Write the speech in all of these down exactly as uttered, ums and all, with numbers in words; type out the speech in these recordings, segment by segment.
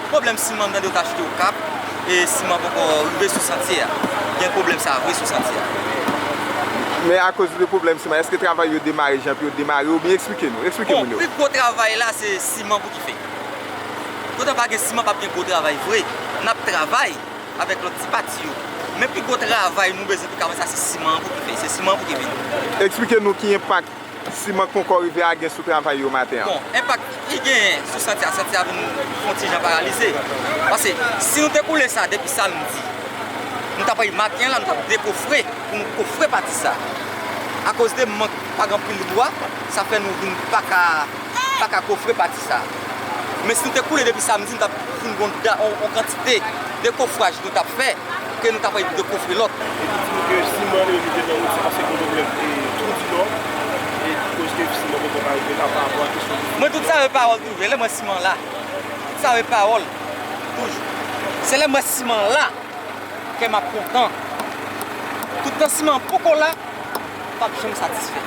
Pwoblèm siman m tande yo t achte Okap, e siman poko rive sou santye a. Gen pwoblèm sa vre sou santye a. Men akoz de pwoblèm siman, èske travay yo demare jan pou yo demare oubyen eksplike nou, eksplike moun yo. Bon, pi gwo travay la se siman pou ki fè. Toutan pa gen siman, p ap gen gwo travay vre. N ap travay avèk lòt ti pati yo. Men pi gwo travay nou bezwen pou ka fè sa, se siman an pou ki fè, se siman an pou ki vini. Eksplike nou ki enpak siman Konkò Rivyè a gen sou travay yo maten an. Bon, enpak li genyen sou santye a, santye a vin fon ti jan paralize. Paske si nou te koule sa depi samdi, nou t ap maten an la, nou t ap dekofre pou nou kofre pati sa. Akoz de mank, pa gen anpil bwa, sa fè nou vin pa ka, pa ka kofre pati sa. Men si nou te koule depi samdi, nou t ap vin gon da-, on, on kantite dekofraj nou t ap fè, ke nou t ap dekofre lòt. E ki di nou ke siman yo rive nan wout, se paske gen pwoblèm, e, twou di nò, e ki koz ke siman poko ka rive la pa rapò a kesyon de. Mwen, tout sa yo pawòl touve, lè mwen siman la. Tout sa yo pawòl, toujou. Se lè mwen siman la, kè m ap kontan. Toutan siman poko la, m p ap janm satisfè.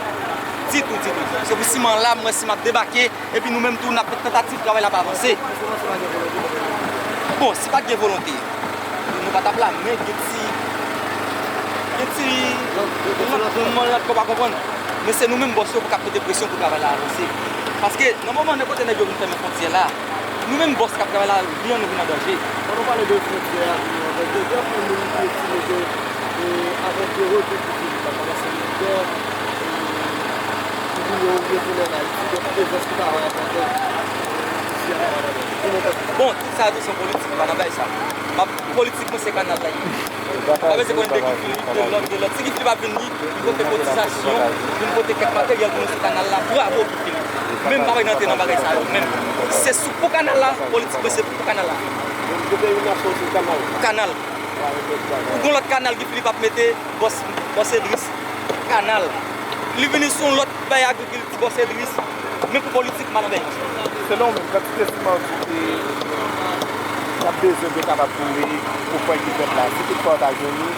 Ditou, ditou, ditou. Se pou siman la, m wè siman ap debake, epi nou menm tou, n ap fè tantativ, travay la pa avanse. Bon, si pa t gen volonte, nou pa t ap la, men gen ti, gen ti, nan, nan, nan, nan, w pa konprann. Men se nou menm bòs yo pou k ap mete presyon pou travay la avanse. Paske, nan moman, nenpòt kote nèg yo vin fèmen fwontyè la, nou menm bòs k ap travay la, vi an nou vin an danje. Lè nou pale de fwontyè a, vin an danje, gen anpil moun ki estime ke, e, avèk retour Guy Philippe la kòm ansyen militè, e, pou yo retounen an Ayiti, donk prezans ki pa va enpòtan, e, isi a pa va enpòtan. Kòman w panse sa? Bon, tout sa yo tou se yon politik, pa nan bagay sa. M ap, politik mwen se kanal la ye. Pa bezwen konnen de Guy Philippe, de lòt, de lòt. Si Guy Philippe ap vin, li, li pote kotizasyon, vin pote kèk materyèl pou nou sou kanal la. Bravo Guy Philippe. Men m pa vle rantre nan bagay sa yo menm. Se sou pou kanal la, politik mwen se pou kanal la. Kanal. Pou gon lòt kanal Guy Philippe ap mete, bòs, bòs Edris, kanal. Li vini sou yon lòt bay agrikilti, bòs Edris, men pou politik, m pa nan bagay sa. Selon w menm, kantite siman w di ke n ap bezwen pou yo kapab koule pou fè ki fèt la, si toutfwa yo ta jwenn li,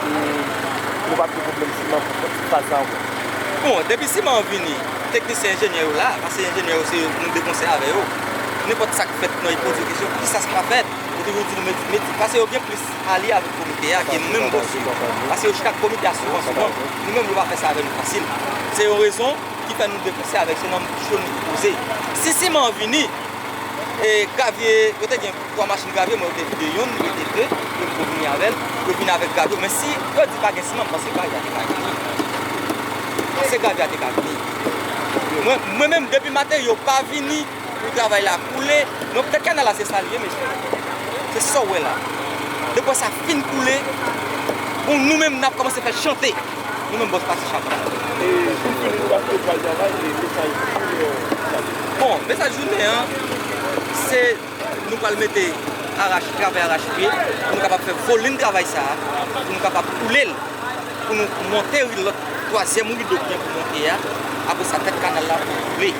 e nou p ap gen pwoblèm siman pou fè tout faz sa ankò? Bon, depi siman an vini, teknisyen enjenyè yo la, paske enjenyè yo se nou de konsèy avè yo. Nenpòt sa k fèt nan pwodiksyon, ki sa k pa fèt, yo toujou di nou meti, meti, paske yo gen plis alye avèk komite a ke nou menm bòs yo. Paske yo chita ak komite a souvan, souvan. Nou menm, yo pa fè sa avè nou fasil. Se yon rezon ki fè nou depanse avèk se nan kesyon nou poze. Si siman an vini, e gravye, yo te gen twa machin gravye, mwen yo te vide youn, yo te de, yo poko vini avè l, yo vini avèk gravye. Men si yo di pa gen siman, m panse gravye a te ka vini. M panse gravye a te ka vini. Mwen, mwen menm, depi maten, yo pa vini, pou travay la koule. Donk, tèt kanal la, se sa l ye, mesye. Se sa w wè la. Depi sa fin koule, bon, nou menm, n ap kòmanse fè chante. Nou menm, bòs pati chak. E pou fini, nou ap fè travay, e mesaj pou, e, bon, mesaj jounen an, se nou pral mete arache, travay arache pye, pou nou kapab fè volim travay sa a, pou nou kapab koule l. Pou nou monte lòt twazyèm rido ki gen pou monte a, apre sa, tèt kanal la pou koule.